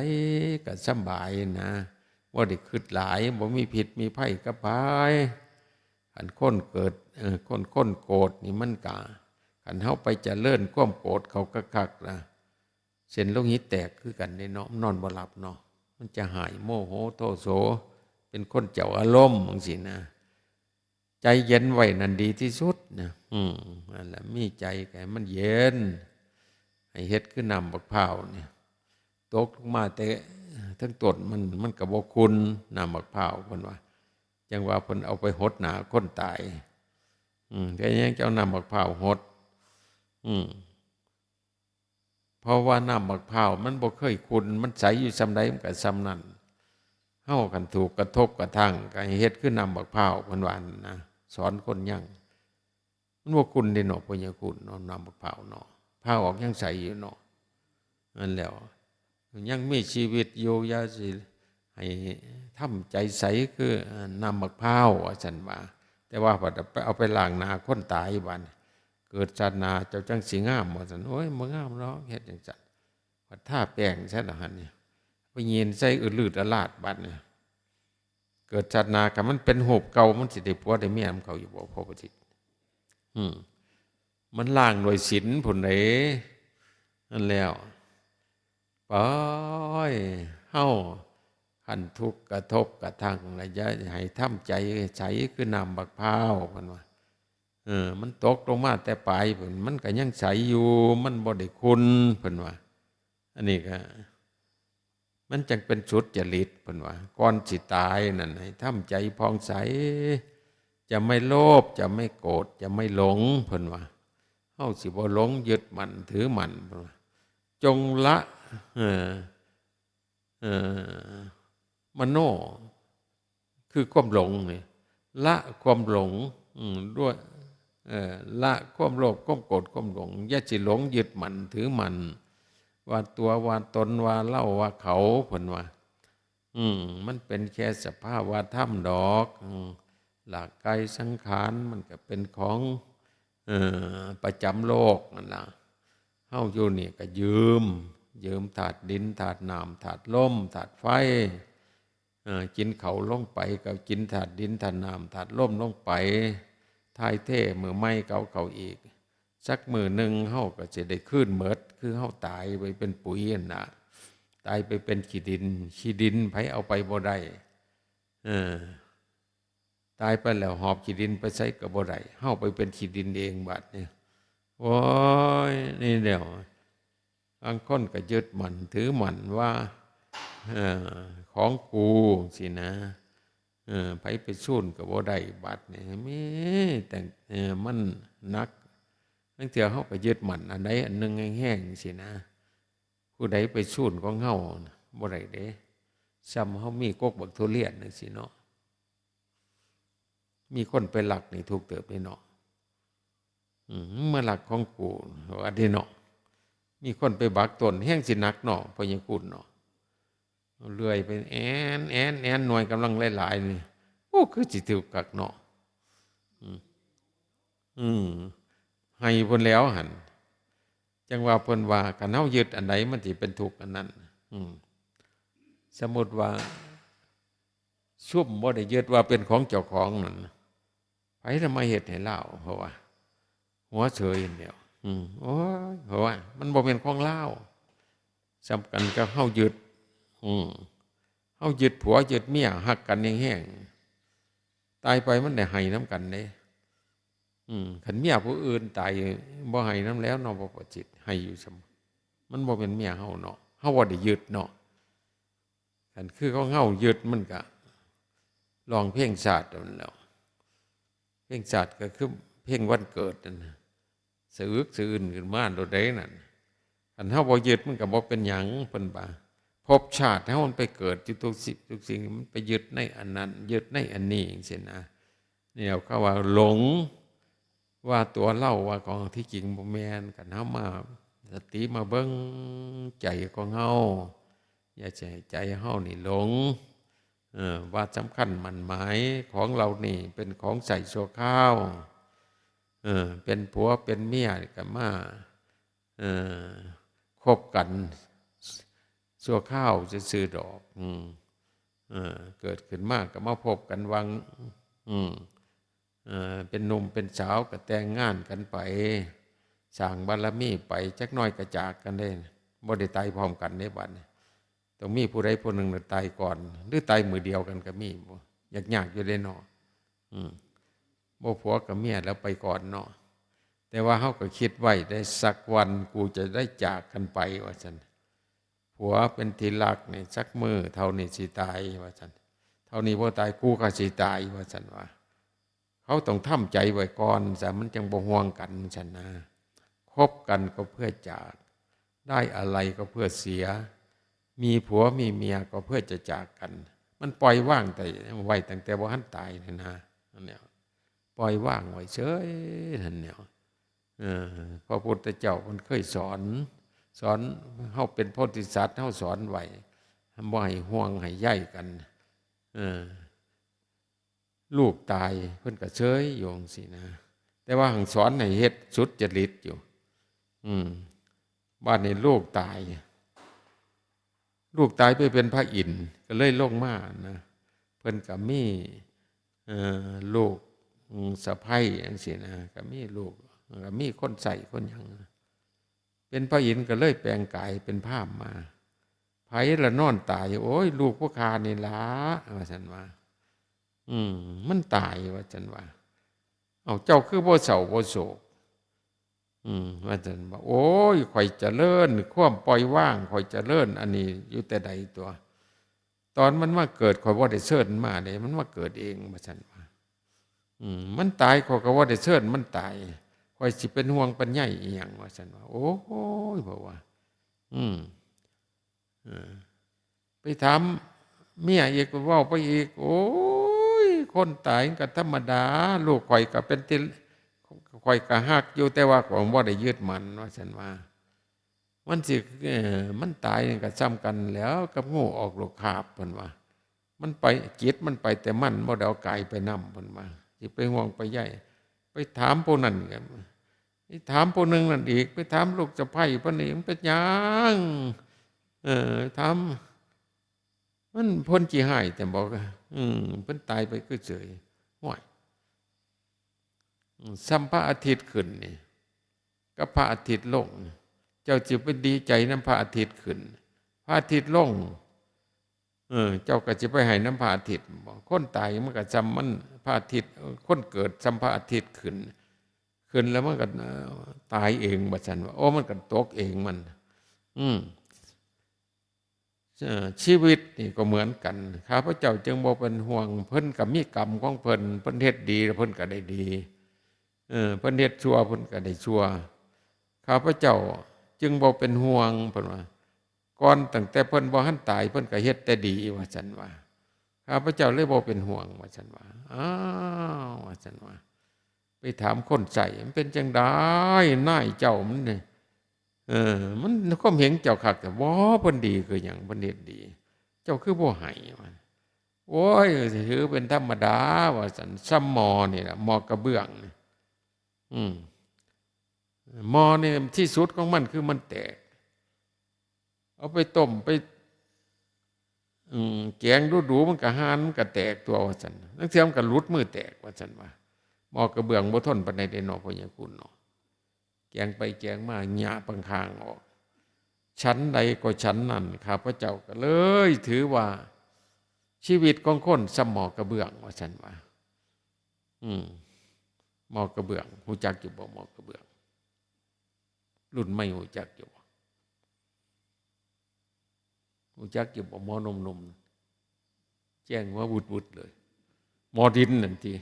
ก็สำบายนะ บ่ได้คิดหลาย บ่มีพิษมีภัยกับไผ คันคนเกิด เอ่อ คน คนโกรธนี่มันก็ คันเฮาไปเจริญความโกรธเข้าคักๆ นะ เส้นโลหิตแตกคือกันเด้เนาะ นอนบ่หลับเนาะ มันจะหายโมโหโทโส เป็นคนเจ้าอารมณ์จั่งซี้นะ ใจเย็นไว้นั่นดีที่สุดนะ อืม นั่นแหละ มีใจก็ให้มันเย็น ให้เฮ็ดคือน้ำบักพร้าวนี่ ตกลงมาแต่เทิงต้นมัน มันก็บ่ขุ่น น้ำบักพร้าว เพิ่นว่า จั่งว่าเพิ่นเอาไปหดหน้าคนตาย อืม แต่ยังจะเอาน้ำบักพร้าวหด อืม เพราะว่าน้ำบักพร้าวมันบ่เคยขุ่น มันใสอยู่ส่ำใดมันก็ส่ำนั้น เฮาคันถูกกระทบกระทั่งก็ให้เฮ็ดคือน้ำบักพร้าว เพิ่นว่าหั่นนะ สอนคนยัง มันบ่ขุ่นเด้เนาะ พ่อใหญ่คุณเนาะ น้ำบักพร้าวเนาะ ผ่าออกยังใสอยู่เนาะ นั่นแหล้ว ยังมีชีวิตอยู่ อย่าสิให้ทำใจใสคือน้ำบักพร้าว ว่าซั่นว่า แต่ว่าบัดไปเอาไปล้างหน้าคนตายบัดนี้ เกิดชาติหน้าเจ้าจั่งสิงาม ว่าซั่น โอ้ย บ่งามดอก เฮ็ดจั่งซั้น บัดทาแป้งใส่ละหั่นนี่ ไปยีนใส่อืดลืดอลาดบัดนี่ เกิดชาติหน้าคันมันเป็นรูปเก่า มันสิได้ผัวได้เมียนำเขาอยู่บ่ พ่อประสิทธิ์ อืม มันล้างด้วยศีลพุ้นเด้ นั่นแล้ว ปอย เฮา คันทุกข์กระทบกระทั่งแล้ว อย่าให้ทำใจใสคือน้ำบักพร้าว เพิ่นว่า เออ มันตกลงมาแต่ปลายพุ้น มันก็ยังใสอยู่ มันบ่ได้ขุ่น เพิ่นว่า อันนี้ก็ มันจั่งเป็นสุจริต เพิ่นว่า ก่อนสิตายนั่นให้ทำใจผ่องใส จะไม่โลภ จะไม่โกรธ จะไม่หลง เพิ่นว่า เฮาสิบ่หลงยึดมั่นถือมั่น เพิ่นว่า จงละ เอ่อ เอ่อ มโน คือความหลงนี่ ละความหลง อืม ด้วย เอ่อ ละความโลภ ความโกรธ ความหลง อย่าสิหลงยึดมั่นถือมั่น ว่าตัว ว่าตน ว่าเรา ว่าเขา เพิ่นว่า อืม มันเป็นแค่สภาวะธรรมดอก อืม ร่างกายสังขารมันก็เป็นของ เอ่อ ประจำโลกนั่นล่ะ เฮาอยู่นี่ก็ยืม ยืมธาตุดิน ธาตุน้ำ ธาตุลม ธาตุไฟ เอ่อ กินข้าวลงไปก็กินธาตุดิน ธาตุน้ำ ธาตุลมลงไป ถ่ายเทมื้อใหม่ก็เอาเข้าอีก สักมื้อหนึ่งเฮาก็สิได้คืนหมด คือเฮาตายไปเป็นปุ๋ยหั่นน่ะ ตายไปเป็นขี้ดิน ขี้ดินไผเอาไปบ่ได้ เออ ตายไปแล้วหอบขี้ดินไปไสก็บ่ได้ เฮาไปเป็นขี้ดินเองบัดนี้ โอ้ย นี่แหล้ว บางคนก็ยึดมั่นถือมั่นว่า เอ่อ ของกูสินะ เออ ไผไปซู้นก็บ่ได้บัดนี้ มีแต่ เออ มันหนัก ลางเทื่อเฮาก็ยึดมั่นอันใดอันหนึ่งแฮงๆ สินะ ผู้ใดไปซู้นของเฮาน่ะ บ่ได้เด้ ส่ำเฮามีกกบักทุเรียนจั่งซี้เนาะ มีคนไปลักนี่ทุกข์เติบนี่เนาะ อืม มาลักของกู ว่าเด้เนาะ มีคนไปบักต้น แฮงสิหนักเนาะ พ่อใหญ่คุณเนาะ เลื่อยไปแอน แอน แอน หน่วยกำลังหลายๆ นี่ โอ้ คือสิถืกคักเนาะ อืม อืม ให้พุ้นแล้วหั่น จั่งว่าเพิ่นว่า คันเฮายึดอันใดมันสิเป็นทุกข์อันนั้น อืม สมมุติว่า ซุมบ่ได้ยึดว่าเป็นของเจ้าของนั่น ไผละมาเฮ็ดให้ลาว เพราะว่า หัวเฉยอย่างเดียว อืม โอ้ย เพราะว่ามันบ่แม่นของลาว ส่ำกันกับเฮายึด อืม เฮายึดผัวยึดเมีย ฮักกันแฮงๆ ตายไปมันได้ให้นำกันเด้ อืม คันเมียผู้อื่นตาย บ่ให้นำแล้วเนาะ บ่ประสิทธิ์ ให้อยู่ซั่น มันบ่แม่นเมียเฮาเนาะ เฮาบ่ได้ยึดเนาะ คันคือของเฮายึดมันก็ร้องเพลงชาตินั่นแหล้ว เพลงชาติก็คือเพลงวันเกิดนั่นน่ะ สะอึกสะอื้นขึ้นมาโลดเด้นั่น คันเฮาบ่ยึดมันก็บ่เป็นหยัง เพิ่นว่า ภพชาติเฮามันไปเกิดอยู่ทุกสิ่งทุกสิ่ง มันไปยึดในอันนั้น ยึดในอันนี้จั่งซี้นะ นี่เขาว่าหลง ว่าตัวเรา ว่าของ ที่จริงบ่แม่น คันเฮามาสติมาเบิ่งใจของเฮา อย่าให้ใจเฮานี่หลง เอ่อ ว่าสำคัญหมั้นหมาย ของเรานี่เป็นของใช้ชั่วคราว เอ่อ เป็นผัวเป็นเมียก็มา เอ่อ คบกันชั่วคราวซื่อๆดอก อืม เอ่อ เกิดขึ้นมาก็มาพบกันหว่าง อืม เอ่อ เป็นหนุ่มเป็นสาวก็แต่งงานกันไป สร้างบารมีไป จักหน่อยก็จากกันเด้ บ่ได้ตายพร้อมกันเด้บัดนี้ ต้องมีผู้ใดผู้หนึ่งน่ะตายก่อน หรือตายมื้อเดียวกันก็มี บ่ ยากๆอยู่เด้เนาะ อืม บ่ผัวกับเมียแล้วไปก่อนเนาะ แต่ว่าเฮาก็คิดไว้ได้ สักวันกูจะได้จากกันไป ว่าซั่น ผัวเป็นที่รักนี่ สักมื้อเฒ่านี้สิตาย ว่าซั่น เฒ่านี้บ่ตาย กูก็สิตาย ว่าซั่นว่า เขาต้องทำใจไว้ก่อนซะ มันจั่งบ่ห่วงกัน ซั่นนะ คบกันก็เพื่อจาก ได้อะไรก็เพื่อเสีย มีผัวมีเมียก็เพื่อจะจากกัน มันปล่อยวางแต่ไว้ตั้งแต่บ่ทันตายนี่นะ นั่นแหละ ปล่อยวางไว้เฉย นั่นแหละ เออ พระพุทธเจ้ามันเคยสอน สอนเฮาเป็นโพธิสัตว์ เฮาสอนไว้ บ่ให้ห่วงให้ใยกัน เออ ลูกตายเพิ่นก็เฉยอยู่จั่งซี้นะ แต่ว่าหั้นสอนให้เฮ็ดสุจริตอยู่ อืม บาดนี้ลูกตาย ลูกตายไปเป็นพระอินทร์ ก็เลยลงมานะ เพิ่นก็มี เอ่อ ลูก อืม สะใภ้จั่งซี้นะ ก็มีลูก ก็มีคนใช้คนหยังนะ เป็นพระอินทร์ก็เลยแปลงกายเป็นพราหมณ์มา ไผละนอนตาย โอ้ย ลูกผู้ข้านี่ล่ะ ว่าซั่นว่า อืม มันตาย ว่าซั่นว่า เอ้า เจ้าคือบ่เศร้าบ่โศก อืม ว่าซั่นว่า โอ้ย ข้อยเจริญความปล่อยวาง ข้อยเจริญอันนี้อยู่แต่ใดตัว ตอนมันมาเกิด ข้อยบ่ได้เชิญมันมาเด้ มันมาเกิดเอง ว่าซั่นว่า อืม มันตาย ข้อยก็บ่ได้เชิญมันตาย ข้อยสิเป็นห่วงเป็นใยอิหยัง ว่าซั่นว่า โอ้ย เพราะว่า อืม เออ ไปถามเมียอีก เว้าไปอีก โอ้ย คนตายมันก็ธรรมดา ลูกข้อยก็เป็นที่ ข้อยก็ฮักอยู่ แต่ว่าข้อยบ่ได้ยึดมั่น ว่าซั่นว่า มันสิ เอ่อ มันตายนี่ก็ส่ำกันแหล้วกับงูออกลูกคาบ เพิ่นว่า มันไป จิตมันไปแต่มัน บ่ได้เอากายไปนำ เพิ่นว่า สิไปห่วงไปใย ไปถามผู้นั้นก็ ไปถามผู้หนึ่งนั่นอีก ไปถามลูกสะใภ้เพิ่นอีก มันเป็นหยัง เออ ถาม มันเพิ่นขี้ฮ้ายแต่บอก อืม เพิ่นตายไปคือเฉย ห้วย อืม ส่ำพระอาทิตย์ขึ้นนี่ กับพระอาทิตย์ลงนี่ เจ้าสิไปดีใจนำพระอาทิตย์ขึ้น พระอาทิตย์ลง เออ เจ้าก็สิไปให้นำพระอาทิตย์บ่ คนตายมันก็ส่ำมัน พระอาทิตย์ เออ คนเกิดส่ำพระอาทิตย์ขึ้น ขึ้นแล้วมันก็ เอ่อ ตายเอง ว่าซั่นว่า โอ้ มันก็ตกเองมัน อืม เอ่อ ชีวิตนี่ก็เหมือนกัน ข้าพเจ้าจึงบ่เป็นห่วง เพิ่นก็มีกรรมของเพิ่น เพิ่นเฮ็ดดีแล้วเพิ่นก็ได้ดี เออ เพิ่นเฮ็ดชั่วเพิ่นก็ได้ชั่ว ข้าพเจ้าจึงบ่เป็นห่วง เพิ่นว่า ก่อนตั้งแต่เพิ่นบ่ทันตาย เพิ่นก็เฮ็ดแต่ดี ว่าซั่นว่า ข้าพเจ้าเลยบ่เป็นห่วง ว่าซั่นว่า อ้าว ว่าซั่นว่า ไปถามคนใช้ มันเป็นจั่งใดนายเจ้ามันนี่ เออ มันความเห็นเจ้าคักแต่ บ่ เพิ่นดีคือหยัง เพิ่นเฮ็ดดี เจ้าคือบ่ให้ ว่า โอ้ย ถือเป็นธรรมดา ว่าซั่น ส่ำหม้อนี่ล่ะ หม้อกระเบื้องนี่ อืม หม้อนี่ที่สุดของมันคือมันแตก เอาไปต้มไป อืม แกงดูๆ มันก็ห่าน มันก็แตกตัว ว่าซั่น ลางเทื่อมันก็หลุดมือแตก ว่าซั่นว่า หม้อกระเบื้องบ่ทนปานใดเด้เนาะ พ่อใหญ่คุณเนาะ แกงไปแกงมา หญ้าปังคางออก ฉันใดก็ฉันนั้น ข้าพเจ้าก็เลยถือว่า ชีวิตของคนส่ำหม้อกระเบื้อง ว่าซั่นว่า อืม หม้อกระเบื้อง ฮู้จักอยู่บ่ หม้อกระเบื้อง รุ่นใหม่ฮู้จักอยู่บ่ ฮู้จักอยู่บ่ หม้อนมๆ แจ้งว่าวุดๆ เลย หม้อดินนั่นติ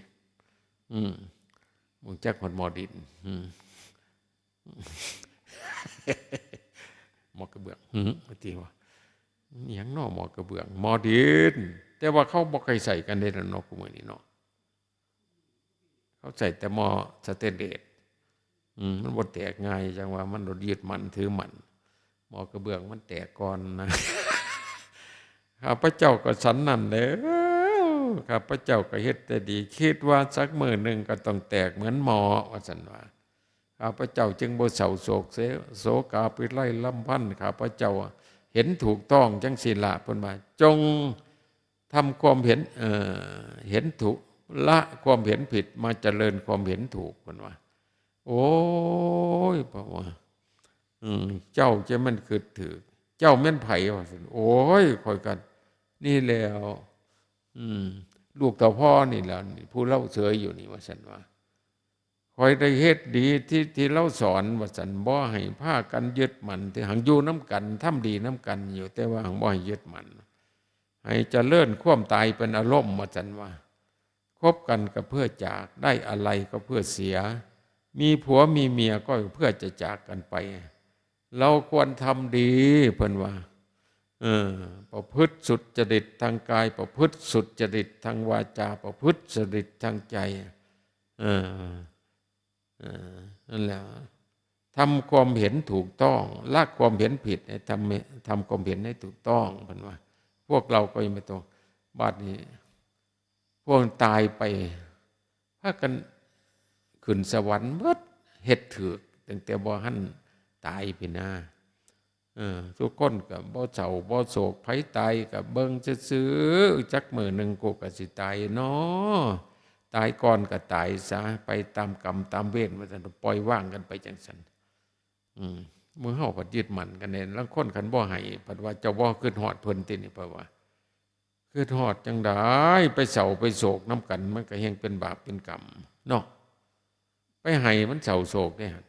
อืม ฮู้จักฮอดหม้อดิน อืม หม้อกระเบื้อง อืม ว่าติว่า อิหยังน้อหม้อกระเบื้อง หม้อดิน แต่ว่าเขาบ่ค่อยใช้กันเด้ล่ะเนาะ คุมื้อนี้เนาะ เขาใช้แต่หม้อสเตนเลส อืม มันบ่แตกง่าย จั่งว่ามันยึดมั่นถือมั่น หม้อกระเบื้องมันแตกก่อนนะ ข้าพเจ้าก็ฉันนั้นแหล้ว ข้าพเจ้าก็เฮ็ดแต่ดี คิดว่าสักมื้อหนึ่งก็ต้องแตกเหมือนหม้อ ว่าซั่นว่า ข้าพเจ้าจึงบ่เศร้าโศกเส โศกาภิไรรำพัน ข้าพเจ้าเห็นถูกต้องจั่งซี้ละ เพิ่นว่า จงทำความเห็น เอ่อ เห็นถูก ละความเห็นผิด มาเจริญความเห็นถูก เพิ่นว่า โอ้ย เพิ่นว่า อืม เจ้าจะแม่นคิดถูก เจ้าแม่นไผ ว่าซั่น โอ้ย ข้อยก็นี่แหล้ว อืม ลูกเฒ่าพ่อนี่แหละ นี่ ผู้ลาวเสยอยู่นี่ ว่าซั่นว่า ข้อยได้เฮ็ดดีที่ ที่ลาวสอน ว่าซั่น บ่ให้พากันยึดมั่น ที่หั้นอยู่นำกัน ทำดีนำกันอยู่ แต่ว่าหั้นบ่ให้ยึดมั่น ให้เจริญความตายเป็นอารมณ์ ว่าซั่นว่า คบกันก็เพื่อจาก ได้อะไรก็เพื่อเสีย มีผัวมีเมียก็เพื่อจะจากกันไป เราควรทำดี เพิ่นว่า เออ ประพฤติสุจริตทางกาย ประพฤติสุจริตทางวาจา ประพฤติสุจริตทางใจ เออ เออ นั่นแหละ ทำความเห็นถูกต้อง ละความเห็นผิด ให้ทำ ทำความเห็นให้ถูกต้อง เพิ่นว่า พวกเราก็ยังไม่ต้อง บัดนี้ พวกตายไป พากันขึ้นสวรรค์เบิด เฮ็ดถูก ตั้งแต่บ่ทันตายพี้นนะ เออ ทุกคนก็บ่เศร้าบ่โศก ไผตายก็เบิ่งซื่อๆ จักมื้อหนึ่งกูก็สิตายเนาะ ตายก่อนก็ตายซะ ไปตามกรรมตามเวร ว่าซั่น ปล่อยวางกันไปจั่งซั้น อืม หมู่เฮาพัดยึดมั่นกันแน่ ลางคนคันบ่ให้ พัดว่าเจ้าบ่คิดฮอดเพิ่นตินี่ พัดว่า คิดฮอดจั่งใด ไปเศร้าไปโศกนำกัน มันก็แฮ่งเป็นบาปเป็นกรรมเนาะ ไปให้มันเศร้าโศกเด้หั่น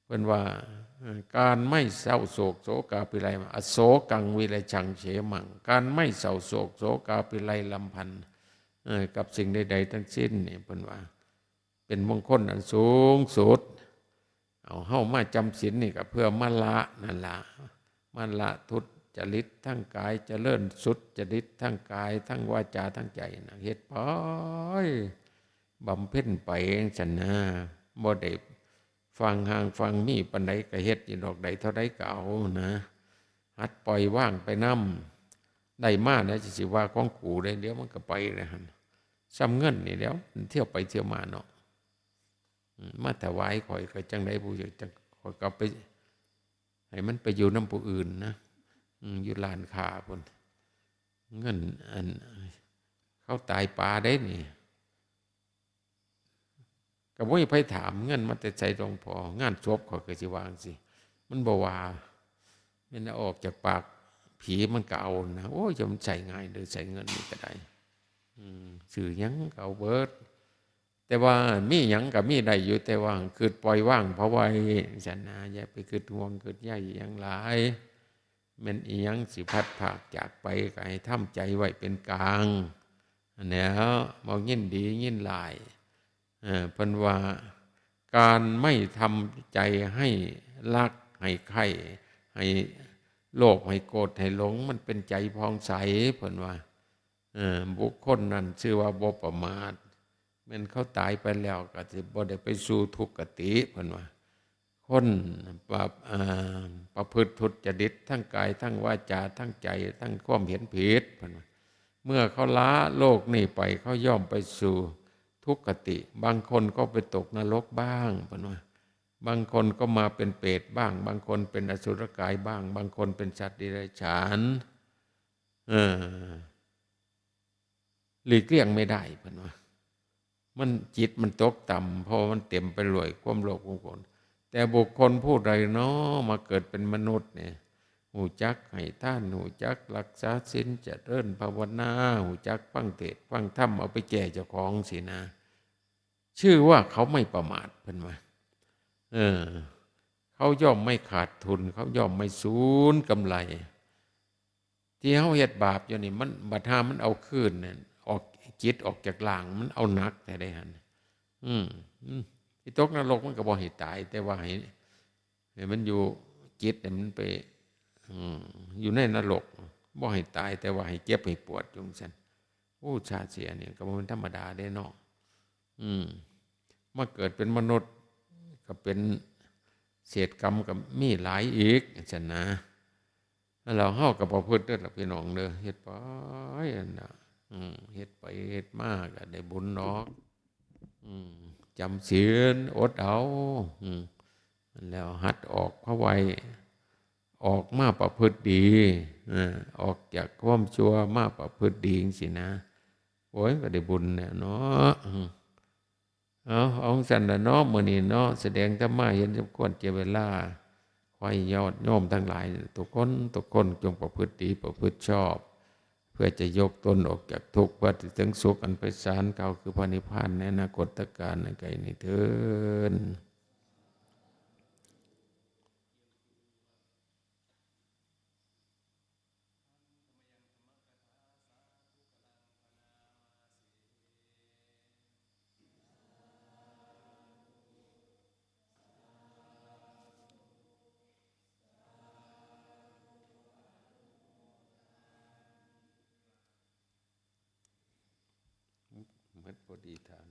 เพิ่นว่า เอ่อ การไม่เศร้าโศกโศกาภิไรมะ อโศกังวิรัจฉังเขมัง การไม่เศร้าโศกโศกาภิไรรำพัน เอ่อ กับสิ่งใดๆ ทั้งสิ้นนี่ เพิ่นว่า เป็นมงคลอันสูงสุด เอาเฮามาจำศีลนี่ก็เพื่อมาละนั่นล่ะ มาละทุจริตทางกาย เจริญสุจริตทางกาย ทางวาจา ทางใจนะ เฮ็ดไป บำเพ็ญไปจั่งซั้นนะ บ่ได้ฟังห่างฟังมีปานใดก็เฮ็ดอยู่ดอก ได้เท่าใดก็เอานะ หัดปล่อยวางไปนำ ได้มาแล้วสิว่าของกูได้ เดี๋ยวมันก็ไปแล้วหั่น ส่ำเงินนี่แหล้ว เที่ยวไปเที่ยวมาเนาะ อืม มาถวายข้อยก็จั่งใดผู้จั่ง ข้อยก็เอาไป ให้มันไปอยู่นำผู้อื่นนะ อืม อยู่ร้านค้าพุ้น เงินอัน เขาตายปาเด้นี่ ก็บ่มีไผถาม เงินมาแต่ไสหลวงพ่อ งานศพข้อยก็สิว่าจั่งซี้ มันบ่ว่า แม่นออกจากปากผีมันก็เอานะ โอ้ย จะมันใช้ง่ายเด้อ ใช้เงินนี่ก็ได้ อืม ซื้อหยังก็เอาเบิด แต่ว่ามีหยังก็มีได้อยู่ แต่ว่าคือปล่อยวางเผาไว้จั่งซั้นนะ อย่าไปคิดห่วงคิดใยหยังหลาย แม่นอีหยังสิพลัดพรากจากไป ก็ให้ทำใจไว้เป็นกลาง อันเนี้ย บ่ยินดียินร้าย เอ่อ เพิ่นว่า การไม่ทำใจให้รัก ให้ใคร่ ให้โลภ ให้โกรธ ให้หลง มันเป็นใจผ่องใส เพิ่นว่า เอ่อ บุคคลนั้นชื่อว่าบ่ประมาท แม่นเขาตายไปแล้วก็สิบ่ได้ไปสู่ทุกขติ เพิ่นว่า คนประ เอ่อ ประพฤติทุจริตทั้งกาย ทั้งวาจา ทั้งใจ ทั้งความเห็นผิด เพิ่นว่า เมื่อเขาละโลกนี้ไป เขาย่อมไปสู่ทุกขติ บางคนก็ไปตกนรกบ้าง เพิ่นว่า บางคนก็มาเป็นเปรตบ้าง บางคนเป็นอสุรกายบ้าง บางคนเป็นสัตว์เดรัจฉาน เออ หลีกเลี่ยงไม่ได้ เพิ่นว่า มัน จิตมันตกต่ำ เพราะว่ามันเต็มไปด้วยความโลภความโกรธ แต่บุคคลผู้ใดเนาะ มาเกิดเป็นมนุษย์เนี่ย ฮู้จักให้ทาน ฮู้จักรักษาศีล เจริญภาวนา ฮู้จักฟังเทศน์ฟังธรรม เอาไปแก้เจ้าของสินะ ชื่อว่าเขาไม่ประมาท เพิ่นว่า เออ เขาย่อมไม่ขาดทุน เขาย่อมไม่สูญกำไร ที่เฮาเฮ็ดบาปอยู่นี่ มัน บัดห่ามันเอาคืนเนี่ย ออก จิตออกจากร่าง มันเอาหนักแท้เด้หั่น อืม อืม ที่ตกนรกมันก็บ่ให้ตาย แต่ว่าให้ ให้มันอยู่ จิตเนี่ยมันไป อืม อยู่ในนรก บ่ให้ตาย แต่ว่าให้เจ็บให้ปวดอยู่จั่งซั้น โอ้ ชาติเสียนี่ก็บ่แม่นธรรมดาเด้เนาะ อืม มาเกิดเป็นมนุษย์ ก็เป็นเศษกรรมก็มีหลายอีกจั่งซั้นนะ แล้วเฮาก็ประพฤติเด้อล่ะพี่น้องเด้อ เฮ็ดไปนั่นน่ะ อืม เฮ็ดไปเฮ็ดมาก็ได้บุญดอก อืม จำศีล อดเอา อืม แล้วหัดออกพระไว้ ออกมาประพฤติดี เออ ออกจากความชั่วมาประพฤติดีจั่งซี้นะ โอ้ย ก็ได้บุญเนี่ยเนาะ อืม เอา เอาจั่งซั้นล่ะเนาะ มื้อนี้เนาะ แสดงธรรมะเห็นสมควรแก่เวลา ขอให้ญาติโยมทั้งหลาย ทุกคน ทุกคนจงประพฤติดี ประพฤติชอบ เพื่อจะยกตนออกจากทุกข์ เพื่อจะถึงสุขอันไพศาล กล่าวคือพระนิพพานในอนาคตกาลอันไกลนี้เทอญ หมดพอดีทาน